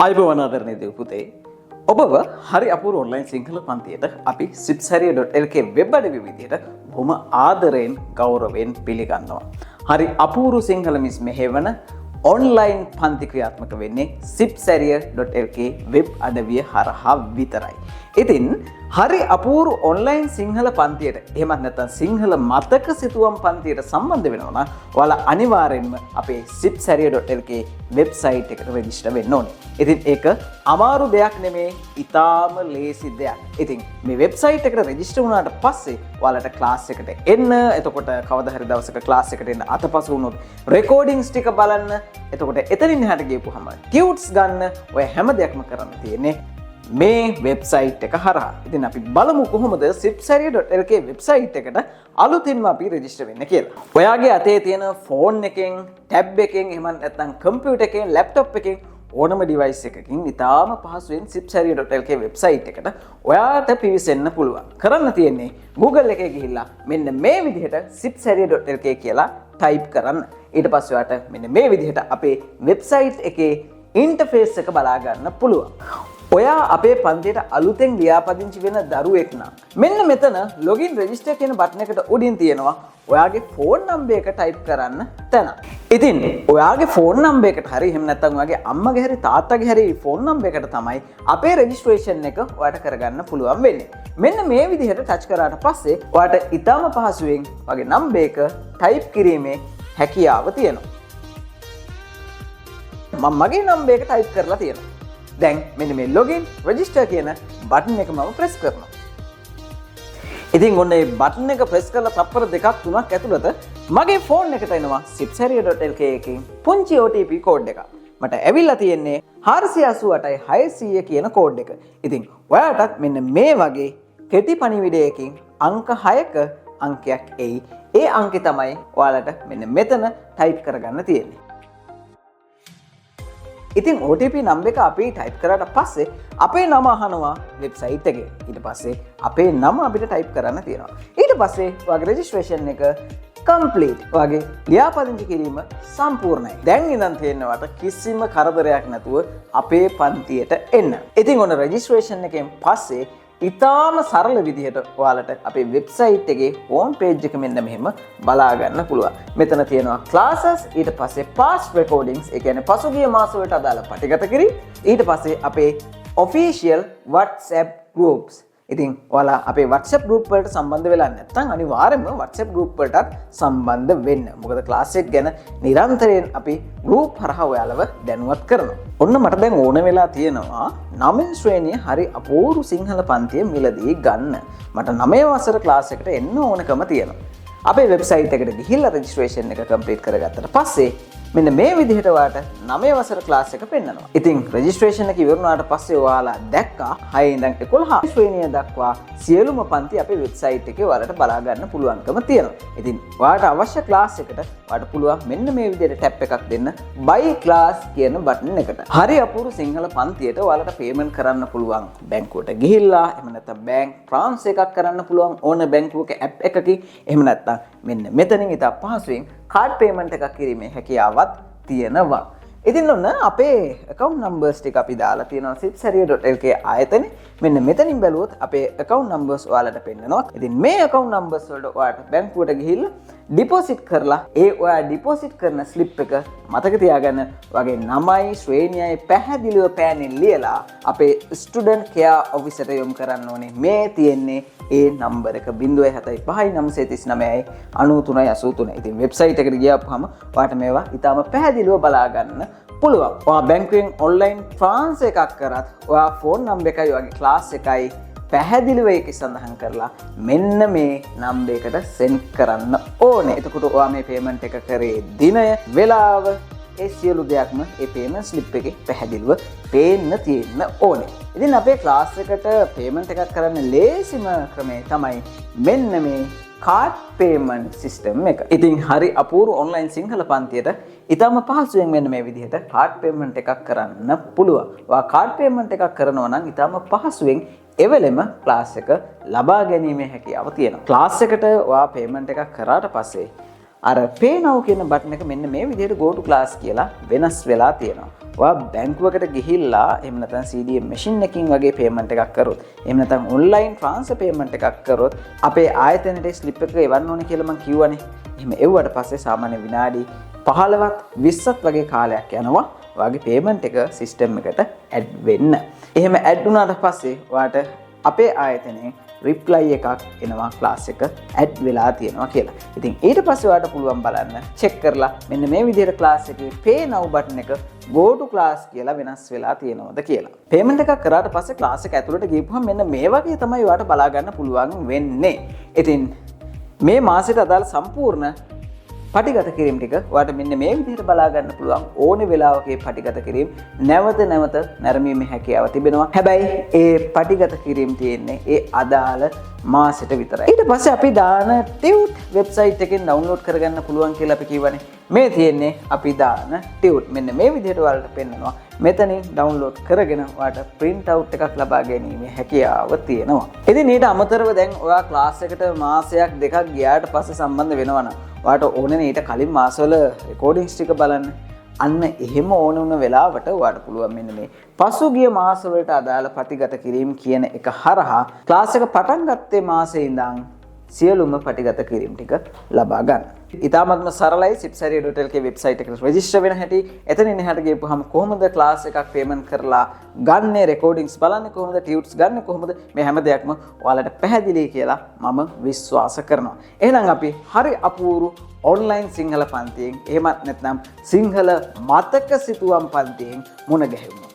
ආයුබෝවන් ආදරණීය දෙව් පුතේ, ඔබව හරි අපූර්ව ඔන්ලයින් සිංහල පන්තියට අපි sipsariya.lk web අඩවි විදියට බොහොම ආදරයෙන් ගෞරවයෙන් පිළිගන්නවා. හරි අපූර්ව සිංහල මිස් මෙහෙවන ඔන්ලයින් පන්ති ක්‍රියාත්මක වෙන්නේ sipsariya.lk web අඩවිය හරහා විතරයි. ඉතින් හරි අපූර්ව ඔන්ලයින් සිංහල පන්තියට, එහෙමත් නැත්නම් සිංහල මතක සිතුවම් පන්තියට සම්බන්ධ වෙනවා නම් ඔයාලා අනිවාර්යෙන්ම අපේ sipsariya.lk website එකට රෙජිස්ටර් වෙන්න ඕනේ. ඉතින් ඒක අමාරු දෙයක් නෙමේ, ඉතාම ලේසි දෙයක්. ඉතින් මේ වෙබ්සයිට් එකට රෙජිස්ටර් වුණාට පස්සේ ඔයාලට ක්ලාස් එකට එන්න, එතකොට කවදා හරි දවසක ක්ලාස් එකට එන්න අතපසු වුණොත් රෙකෝඩින්ග්ස් ටික බලන්න, එතකොට එතනින් එහාට ගියපුහම ටියුට්ස් ගන්න, ඔය හැම දෙයක්ම කරන්න තියෙන්නේ මේ වෙබ්සයිට් එක හරහා. ඉතින් අපි බලමු කොහොමද sipsariya.lk website එකට අලුතින්ම අපි රෙජිස්ටර් වෙන්න කියලා. ඔයාගේ අතේ තියෙන ෆෝන් එකෙන්, ටැබ් එකෙන්, එහෙම නැත්නම් කම්පියුටර් එකෙන්, ලැප්ටොප් එකෙන්, ඕනම ඩිවයිස් එකකින් ඉතාම පහසුවෙන් sipsariya.lk website එකට ඔයාට පිවිසෙන්න පුළුවන්. කරන්න තියෙන්නේ Google එකේ ගිහිල්ලා මෙන්න මේ විදිහට sipsariya.lk කියලා ටයිප් කරන්න. ඊට පස්සේ ඔයාට මෙන්න මේ විදිහට අපේ වෙබ්සයිට් එකේ ඉන්ටර්ෆේස් එක බලා ගන්න පුළුවන්. ඔයා අපේ පන්තියට අලුතෙන් ලියාපදිංචි වෙන දරුවෙක් නම් මෙන්න මෙතන ලොගින් රෙජිස්ටර් කියන බටන් එකට උඩින් තියෙනවා ඔයාගේ ෆෝන් නම්බර් එක ටයිප් කරන්න තැන. ඉතින් ඔයාගේ ෆෝන් නම්බර් එකට හරි, එහෙම නැත්නම් ඔයාගේ අම්මගේ හරි තාත්තගේ හරි ෆෝන් නම්බර් එකට තමයි අපේ රෙජිස්ට්‍රේෂන් එක ඔයාට කරගන්න පුළුවන් වෙන්නේ. මෙන්න මේ විදිහට ටච් කරාට පස්සේ ඔයාට ඉතාම පහසුවෙන් ඔයාගේ නම්බර් එක ටයිප් කිරීමේ හැකියාව තියෙනවා. මම මගේ නම්බර් එක ටයිප් කරලා තියෙනවා. දැන් මෙන්න මේ ලොගින් රෙජිස්ටර් කියන බටන් එක මම ප්‍රෙස් කරනවා. ඉතින් ඔන්න ඒ බටන් එක ප්‍රෙස් කරලා තප්පර දෙකක් තුනක් ඇතුළත මගේ ෆෝන් එකට එනවා sipsariya.lk එකකින් පුංචි OTP code එකක්. මට ඇවිල්ලා තියෙන්නේ 488යි 600 කියන කෝඩ් එක. ඉතින් ඔයාටත් මෙන්න මේ වගේ කෙටි පණිවිඩයකින් අංක 6ක අංකයක් එයි. ඒ අංකෙ තමයි ඔයාලට මෙන්න මෙතන ටයිප් කරගන්න තියෙන්නේ. ඉතින් OTP number එක අපි ටයිප් කරාට පස්සේ අපේ නම අහනවා වෙබ්සයිට් එකේ. ඊට පස්සේ අපේ නම අපිට ටයිප් කරන්න තියෙනවා. ඊට පස්සේ ඔයාගේ රෙජිස්ට්‍රේෂන් එක කම්ප්ලීට්. ඔයාගේ ලියාපදිංචි කිරීම සම්පූර්ණයි. දැන් ඉඳන් තියෙනවට කිසිම කරදරයක් නැතුව අපේ පන්තියට එන්න. ඉතින් ඔන්න රෙජිස්ට්‍රේෂන් එකෙන් පස්සේ ඉතාම සරල විදිහට ඔයාලට අපේ වෙබ්සයිට් එකේ හෝම් පේජ් එක මෙන්න මෙහෙම බලා ගන්න පුළුවන්. මෙතන තියෙනවා ක්ලාසස්, ඊට පස්සේ පාස්ට් රෙකෝඩින්ග්ස්, ඒ කියන්නේ පසුගිය මාස වලට අදාළ පටිගත කිරීම, ඊට පස්සේ අපේ ඔෆිෂියල් WhatsApp groups. ඉතින් ඔයාලා අපේ WhatsApp group වලට සම්බන්ධ වෙලා නැත්නම් අනිවාර්යයෙන්ම WhatsApp group වලටත් සම්බන්ධ වෙන්න. මොකද ක්ලාස් එක ගැන නිරන්තරයෙන් අපි ගෲප් හරහා ඔයාලව දැනුවත් කරනවා. ඔන්න මට දැන් ඕන වෙලා තියෙනවා නවවෙනි ශ්‍රේණිය හරි අපූර්ව සිංහල පන්තිය මිලදී ගන්න. මට නවය වසර ක්ලාස් එකට එන්න ඕනකම තියෙනවා. අපේ වෙබ්සයිට් එකට ගිහිල්ලා රෙජිස්ට්‍රේෂන් එක කම්ප්ලීට් කරගත්තට පස්සේ මෙන්න මේ විදිහට ඔයාට නවය වසර ක්ලාස් එක පෙන්නනවා. ඉතින් රෙජිස්ට්‍රේෂන් එක ඉවර වුණාට පස්සේ ඔයාලා දැක්කා 6 ඉඳන් 11 ශ්‍රේණිය දක්වා සියලුම පන්ති අපේ වෙබ්සයිට් එකේ ඔයාලට බලා ගන්න පුළුවන්කම තියෙනවා. ඉතින් ඔයාට අවශ්‍ය ක්ලාස් එකට ඔයාට පුළුවන් මෙන්න මේ විදිහට ටැප් එකක් දෙන්න buy class කියන බටන් එකට. හරි අපූර්ව සිංහල පන්තියට ඔයාලට පේමන්ට් කරන්න පුළුවන් බැංකුවට ගිහිල්ලා, එහෙම නැත්නම් බැංක් ට්‍රාන්ස්ෆර් එකක් කරන්න පුළුවන් ඕන බැංකුවක ඇප් එකකින්, එහෙම නැත්නම් මෙන්න මෙතනින් ඉතා පහසුවෙන් කාඩ් පේමන්ට් එකක් කිරීමේ හැකියාවත් තියෙනවා. ඉතින් ඔන්න අපේ account numbers ටික අපි දාලා තියෙනවා sipsariya.lk ආයතනේ. මෙන්න මෙතනින් බැලුවොත් අපේ account numbers ඔයාලට පෙන්නනවා. ඉතින් මේ account numbers වලට ඔයාලට බැංකුවට ගිහිල්ලා ඩිපොසිට් කරලා ඒ ඔයා ඩිපොසිට් කරන ස්ලිප් එක මතක තියාගන්න වගේ නමයි ශ්‍රේණියයි පැහැදිලිව පෑනින් ලියලා අපේ ස්ටුඩන්ට් කෙයාර් ඔෆිසර්ට යොමු කරන්න ඕනේ. මේ තියෙන්නේ ඒ නම්බර් එක 075 939 93 83. ඉතින් වෙබ්සයිට් එකට ගියාපුවම ඔයාට මේවා ඉතාම පැහැදිලිව බලා ගන්න පුළුවන්. ඔයා බැංකුවෙන් ඔන්ලයින් ට්‍රාන්ස්ෆර් එකක් කරත් ඔයා ෆෝන් නම්බර් එකයි ඔයාගේ ක්ලාස් එකයි පැහැදිලිව ඒකේ සඳහන් කරලා මෙන්න මේ නම්බර් එකට සෙන්ඩ් කරන්න ඕනේ. එතකොට ඔයා මේ පේමන්ට් එක කරේ දිනය, වෙලාව, ඒ සියලු දෙයක්ම ඒ පේමන්ට් ස්ලිප් එකේ පැහැදිලිව පේන්න තියෙන්න ඕනේ. ඉතින් අපේ ක්ලාස් එකට පේමන්ට් එකක් කරන්න ලේසිම ක්‍රමය තමයි මෙන්න මේ කාඩ් පේමන්ට් සිස්ටම් එක. ඉතින් හරි අපූර්ව ඔන්ලයින් සිංහල පන්තියට ඉතාම පහසුවෙන් මෙන්න මේ විදිහට කාඩ් පේමන්ට් එකක් කරන්න පුළුවන්. ඔයා කාඩ් පේමන්ට් එකක් කරනවා නම් ඉතාම පහසුවෙන් එවෙලෙම ක්ලාස් එක ලබා ගැනීමේ හැකියාව තියෙනවා. ක්ලාස් එකට ඔයා පේමන්ට් එකක් කරාට පස්සේ අර pay now කියන බටන් එක මෙන්න මේ විදිහට go to class කියලා වෙනස් වෙලා තියෙනවා. ඔයා බැංකුවකට ගිහිල්ලා එහෙම නැත්නම් CDM machine එකකින් වගේ පේමන්ට් එකක් කරොත්, එහෙම නැත්නම් ඔන්ලයින් ට්‍රාන්ස්ෆර් පේමන්ට් එකක් කරොත්, අපේ ආයතනයට ස්ලිප් එක එවන්න ඕනේ කියලා මං කිව්වනේ. එහෙම එව්වට පස්සේ සාමාන්‍ය විනාඩි 15ත් 20ත් වගේ කාලයක් යනවා ඔයාගේ පේමන්ට් එක සිස්ටම් එකට ඇඩ් වෙන්න. එහෙම ඇඩ් වුණාට පස්සේ ඔයාට අපේ ආයතනයෙන් රිප්ලයි එකක් එනවා ක්ලාස් එක ඇඩ් වෙලා තියෙනවා කියලා. ඉතින් ඊට පස්සේ ඔයාලට පුළුවන් බලන්න, චෙක් කරලා මෙන්න මේ විදිහට ක්ලාස් එකේ pay now button එක go to class කියලා වෙනස් වෙලා තියෙනවද කියලා. පේමන්ට් එකක් කරාට පස්සේ ක්ලාස් එක ඇතුළට ගිහපුවම මෙන්න මේ වගේ තමයි ඔයාලට බලා ගන්න පුළුවන් වෙන්නේ. ඉතින් මේ මාසෙට අදාළ සම්පූර්ණ පටිගත කිරීම ටික ඔයාලට මෙන්න මේ විදිහට බලා ගන්න පුළුවන්. ඕනේ වෙලාවක මේ පටිගත කිරීම නැවත නැවත නැරඹීමේ හැකියාව තිබෙනවා. හැබැයි ඒ පටිගත කිරීම තියෙන්නේ ඒ අදාළ මාසෙට විතරයි. ඊට පස්සේ අපි දාන ටියුට් වෙබ්සයිට් එකෙන් ඩවුන්ලෝඩ් කරගන්න පුළුවන් කියලා අපි කිව්වනේ. මේ තියෙන්නේ අපි දාන ටියුට්. මෙන්න මේ විදිහට ඔයාලට පෙන්නනවා. මෙතනින් ඩවුන්ලෝඩ් කරගෙන ඔයාලට ප්‍රින්ට් අවුට් එකක් ලබා ගැනීමේ හැකියාව තියෙනවා. ඉතින් ඊට අමතරව දැන් ඔයා ක්ලාස් එකට මාසයක් දෙකක් ගියාට පස්සේ සම්බන්ධ වෙනවා නම් ඔයාට ඕනේ ඊට කලින් මාසවල රෙකෝඩින්ග්ස් ටික බලන්න. අන්න එහෙම ඕන වුණ වෙලාවට ඔයාට පුළුවන් මෙන්න මේ පසුගිය මාසවලට අදාළ පටිගත කිරීම කියන එක හරහා ක්ලාස් එක පටන් ගත්තේ මාසේ ඉඳන් සියලුම පටිගත කිරීම ටික ලබා ගන්න. ඉතාමත්ම සරලයි sipsariya.lk website එකට රෙජිස්ටර් වෙන හැටි. එතනින් එහාට ගිහපුවාම කොහොමද ක්ලාස් එකක් පේමන්ට් කරලා ගන්නෙ, රෙකෝඩින්ග්ස් බලන්නේ කොහොමද, ටියුට්ස් ගන්නෙ කොහොමද, මේ හැම දෙයක්ම ඔයාලට පැහැදිලි කියලා මම විශ්වාස කරනවා. එහෙනම් අපි හරි අපූරු ඔන්ලයින් සිංහල පන්තියෙන්, එහෙමත් නැත්නම් සිංහල මතක සිතුවම් පන්තියෙන් මුණ ගැහෙමු.